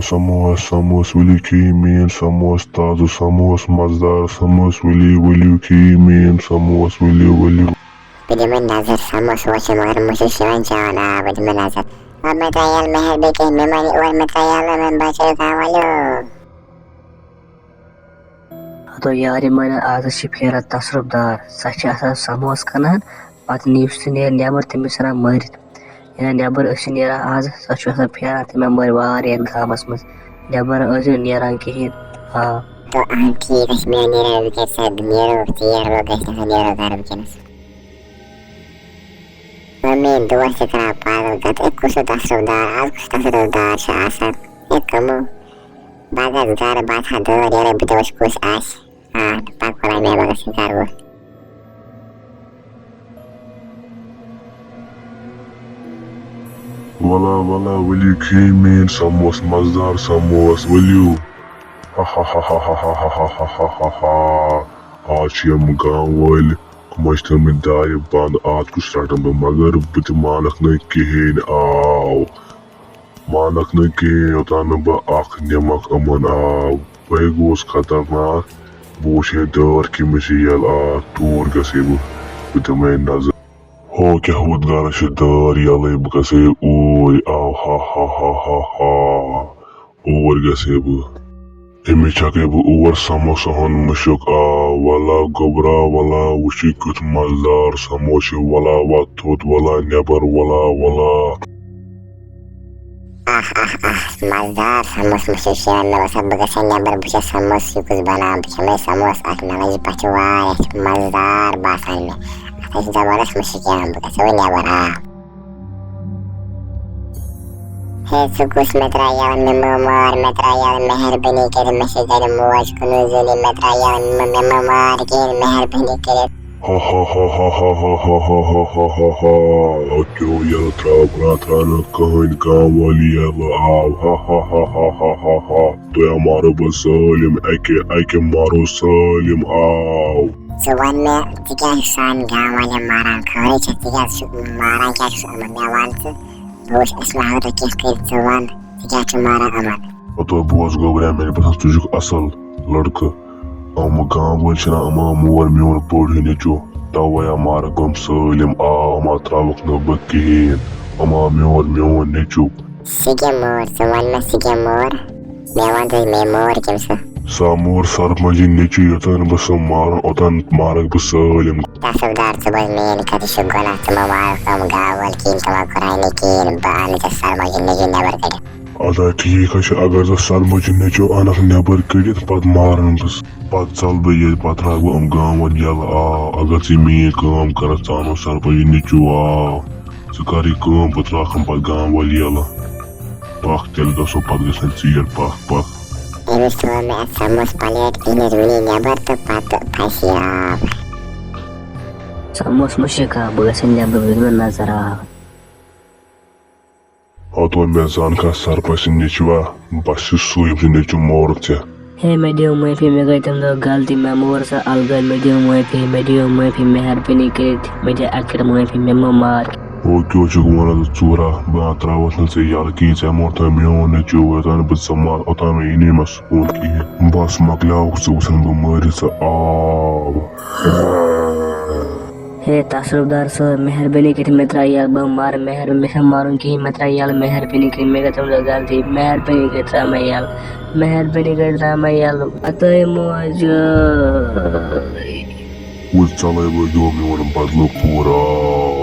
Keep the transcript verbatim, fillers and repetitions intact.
سموس، سموس، ؤلِو کھیٚیِو میٲنۍ سموس، تازٕ سموس، مزٕدار سموس، ؤلِو، ؤلِو کھیٚیِو میٲنۍ سموس، ؤلِو، ؤلِو۔ بہٕ دِمے نظر، سموس ووت چھُ، مگر مُشُک چھُ یِوان چاوان۔ آ، بہٕ دِمے نظر۔ آ، مےٚ ترٛایہِ یَلہٕ مہربٲنی کٔرِتھ، مےٚ مَنہِ اورٕ، مےٚ ترٛایہِ یَلہٕ، مےٚ بچٲیِو کانٛہہ، ؤلِو۔ ہتو یارِ مٲنِو، آز چھِ پھیران تصرُف دار، سۄ چھِ آسان سموس کٕنان، پتہٕ نِوِ سُہ نیرِ نٮ۪بر، تٔمِس ژھٕنان مٲرِتھ۔ ییٚلہِ نٮ۪بر أسۍ چھِ نیران آز، سۄ چھِ آسان پھیران، تٔمۍ مٲرۍ واریاہ گامس منٛز۔ نٮ۪بر ٲسۍ نہٕ نیران کِہیٖنۍ۔ آ۔ تو اہن ٹھیٖک، أسۍ مےٚ نیران وٕنکیٚس، سا نیرو ژیر لوٚگ اَسہِ، نسا نیرو گرٕ وٕنکیٚنس۔ وۄنۍ میٲنۍ دوس چھِ کران پاگل کتھ، اے کُس ہیوٗ تصرُف دار، آز کُس تصرُف دار چھُ آسان؟ اے کٕمو؟ بہٕ گژھٕ گرٕ، بہٕ ژھانہٕ دٲر یارے، بہٕ تہِ وٕچھِ کُس آسہِ۔ آ، پکھ وَلہٕ مےٚ، بہٕ گژھٕ گرٕ وۄنۍ۔ ولا ولا، ؤلِو کھیٚیِو میٲنۍ سموس، مزٕدار سموس، ؤلِو۔ ہا ہا ہا۔ آز چھِ یِم گام وٲلۍ، یِمو چھِ تھٲومٕتۍ دارِ بنٛد، آز کُس رٹہٕ بہٕ، مگر بہٕ تہِ مانکھ نہٕ کِہیٖنۍ۔ آو، مانکھ نہٕ کِہیٖنۍ، یوٚتام نہٕ بہٕ اکھ نِمکھ یِمن۔ آو، بہٕ گوس خطرناک، بہٕ وٕچھے دٲر کٔمِس چھِ یَلہٕ۔ آ، توٗرۍ گژھے بہٕ، بہٕ دِمے نظر۔ ہو کیٛاہ ووت گرس چھِ دٲر یَلَے، بہٕ گژھے اوٗرۍ۔ آو، ہا ہا ہا ہا ہا۔ اور گژھے بہٕ۔ أمِس چھکے بہٕ اور سموسہن مُشُک۔ آ، ولا گوٚبرا، ولا وٕچھِ کیُتھ مزٕدار سموسہٕ چھُ، ولا وَتھ تھوٚد، ولا نٮ۪بر، ولا، ولا۔ آہ، آہ، آہ، مزٕدار سموسہٕ مُشُک چھُ یِوان۔ مےٚ باسان، بہٕ گژھٕ ہا نٮ۪بر، بہٕ چھَس سموسہٕ یہِ کُس بناوان، بہٕ کھٮ۪مہٕ سموسہٕ اکھ، مےٚ لگہِ بۄچھِ واریاہ، یہِ چھُ مزٕدار باسان مےٚ۔ اَتھ حظ چھِ زبردست مُشُک یِوان، بہٕ گژھٕ وۄنۍ نٮ۪بر، آ۔ ہے، ژٕ کُس مےٚ ترٛاو یَلہٕ، مےٚ مہٕ مار، مےٚ ترٛاو یَلہٕ، مہربٲنی کٔرِتھ، مےٚ چھِ گَرِ موج کُنُے زوٚنٕے، مےٚ ترٛاو یَلہٕ، مےٚ، مےٚ مہٕ مار کِہیٖنۍ، مہربٲنی کٔرِتھ۔ ہا ہا ہا۔ اَتھ کیٛاہ یَلہٕ ترٛاو، بہٕ نہ ترٛاونہٕ کٕہٕنۍ گام وٲلی یَلہٕ آو۔ ہا ہا۔ تۄہہِ ہا مارو بہٕ سٲلِم اَکہِ، اَکہِ مارو سٲلِم آو۔ ژٕ وَن مےٚ، ژٕ کیٛازِ چھُکھ سانہِ گام والٮ۪ن ماران؟ خٲرٕے چھا؟ ژٕ کیٛازِ چھُکھ ماران، کیٛازِ چھُکھ یِمَن؟ مےٚ وَن ژٕ۔ بہٕ وٕچھِ، أسۍ ما ہٮ۪کو کینٛہہ کٔرِتھ، ژٕ وَن، ژٕ کیٛازِ چھُکھ ماران یِمَن؟ ہتو بوز گوٚبریا، مےٚ باسان ژٕ چھُکھ اَصٕل لٔڑکہٕ۔ یِم گام وٲلۍ چھِنہ، یِم آو مور میون بوٚڑ ہیوٗ نیٚچوٗ، تَوَے آ مارَکھ یِم سٲلِم، آ، یِم آ ترٛاوَکھ نہٕ بہٕ کِہیٖنۍ، یِم آ مور میون نیٚچوٗ۔ سُہ کیٛاہ مور؟ ژٕ وَن مےٚ، سُہ کیٛاہ مور؟ مےٚ وَن تہٕ، مےٚ مور کٔمۍ سُہ؟ سا مور سرپنچی نیٚچوٗ، یوٚتام نہٕ بہٕ سُہ مارَن، اوٚتام مارَکھ بہٕ سٲلِم۔ تصرف دار، ژٕ بوز میٲنۍ کتھ، یہِ چھُ گۄناہ، ژٕ مہ مارکھ یِم گاو وٲلۍ کِہیٖنۍ، تِم ما کرہَن نہٕ کِہیٖنۍ، بہٕ اَنہٕ ژےٚ سرمایہِ نِش نٮ۪بر کٔڑِتھ۔ ادا ٹھیٖک حظ چھُ، اگر ژٕ سرمایہِ نیٚچوٗ اَنکھ نٮ۪بر کٔڑِتھ، پتہٕ مارَن بہٕ سُہ۔ پتہٕ ژَلہٕ بہٕ ییٚتہِ، پتہٕ ترٛاوٕ بہٕ یِم گام وٲلۍ یَلہٕ، آ، اگر ژٕ میٲنۍ کٲم کرکھ، ژٕ اَنُن سرمایہِ نیٚچوٗ، آ، ژٕ کر یہِ کٲم، بہٕ ترٛاوکھ یِم پتہٕ گام وٲلۍ یَلہٕ۔ پکھ تیٚلہِ گژھو، پتہٕ گژھن ژیٖرۍ، پکھ، پکھ۔ أمِس تھوٚو مےٚ اَتھ سموس پلیٹ، أنِتھ ؤنِو نٮ۪بر تہٕ پتہٕ پھسہِ یہِ آب۔ سموس مُشک آو، بہٕ گژھٕ نٮ۪بر، بہٕ دِمہٕ نظر آب۔ ہتو مےٚ زان کانٛہہ سرپنچ سٕنٛدۍ نیٚچوا، بس چھُ سُے، ییٚمۍ سُنٛد نیٚچوٗ مورُکھ ژےٚ۔ ہے، مےٚ دِیِو معٲفی، مےٚ گٔے تَمہِ دۄہ غلطی، مےٚ مور سۄ الگٲے، مےٚ دِیِو معٲفی، مےٚ دِیِو معٲفی، مہربٲنی کٔرِتھ، مےٚ دِ اَکہِ لَٹہِ معٲفی، مےٚ مہٕ مار۔ او کیٛاہ چھُکھ وَنان ژٕ ژوٗرا؟ بہٕ ہا ترٛاوَتھ نہٕ ژےٚ یَلہٕ کِہیٖنۍ، ژےٚ مورتھا میون نیٚچوٗ، یوٚتام نہٕ بہٕ ژٕ مار، اوٚتام یی نہٕ مےٚ سکوٗن کِہیٖنۍ۔ بَس مۄکلیوکھ ژٕ، وٕچھَن بہٕ مٲرِتھ ژٕ، آو۔ ہے تصرف دار صٲب، مہربٲنی کٔرِتھ مےٚ ترٛاو یَلہٕ، بہٕ مارٕ، مہربٲنی، مےٚ چھَنہٕ مارُن کِہیٖنۍ، مےٚ ترٛاو یَلہٕ، مہربٲنی کٔرِتھ، مےٚ گٔے تَمہِ دۄہ غلطی، مہربٲنی کٔرِتھ ترٛاو مےٚ یَلہٕ، مہربٲنی کٔرِتھ ترٛاو مےٚ یَلہٕ، اَتٲے موج۔ وۄنۍ ژَلَے وۄنۍ گیوٚو میون بدلہٕ پوٗرٕ۔